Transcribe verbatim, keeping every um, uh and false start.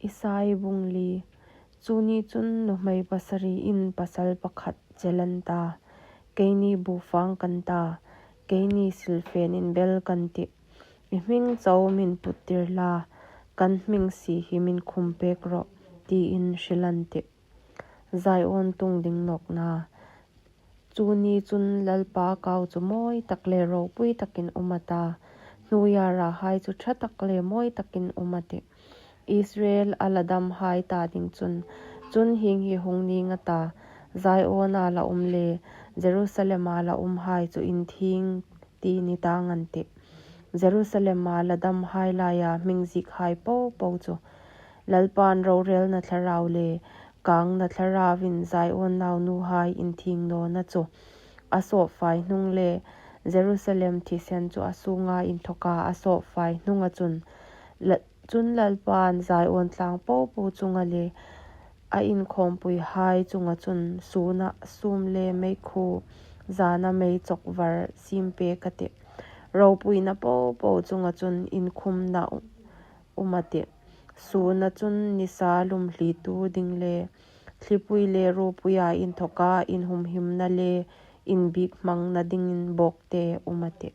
Isai bung li. Chu ni chun nuhmei pasariin pasal pakhat chel an ta, "Keini bufang kan ta, keini silfenin bel kan tih. I hming chau min puttir la, kan hming si hi min khum pek rawh," tiin hril an tih. Zion tung ding nawkna. Chu ni chun Lalpa kau chu mawi tak le ropui takin um a ta, hnuoia rahai chu ṭha tak le mawi takin um a tih. Israel a la damhai ta ding chun, chun hieng hi hung ning a ta, Ziona la um le Jerusalema la umhai chu inthieng ti ni tang an tih. Jerusalema la damhai laia hming zikhai popo chu Lalpan rorelna thlarau le kangna thlarauvin Zion naunuhai inthieng nawna chu a sawpfai hnung le Jerusalem thisen chu a sunga inthoka a sawpfai hnunga chun, la, chun Lalpan Zion tlang popo chunga le a inkhawmpuihai chunga chun suna sum le meikhu, zana meichawk var siem pek a tih. Ropuina popo chunga chun inkhumna um a tih. Suna chun nisa lumhlitu ding le thlipui le rupuia inthoka inhumhimna le inbikhmangna dingin bawkte um a tih.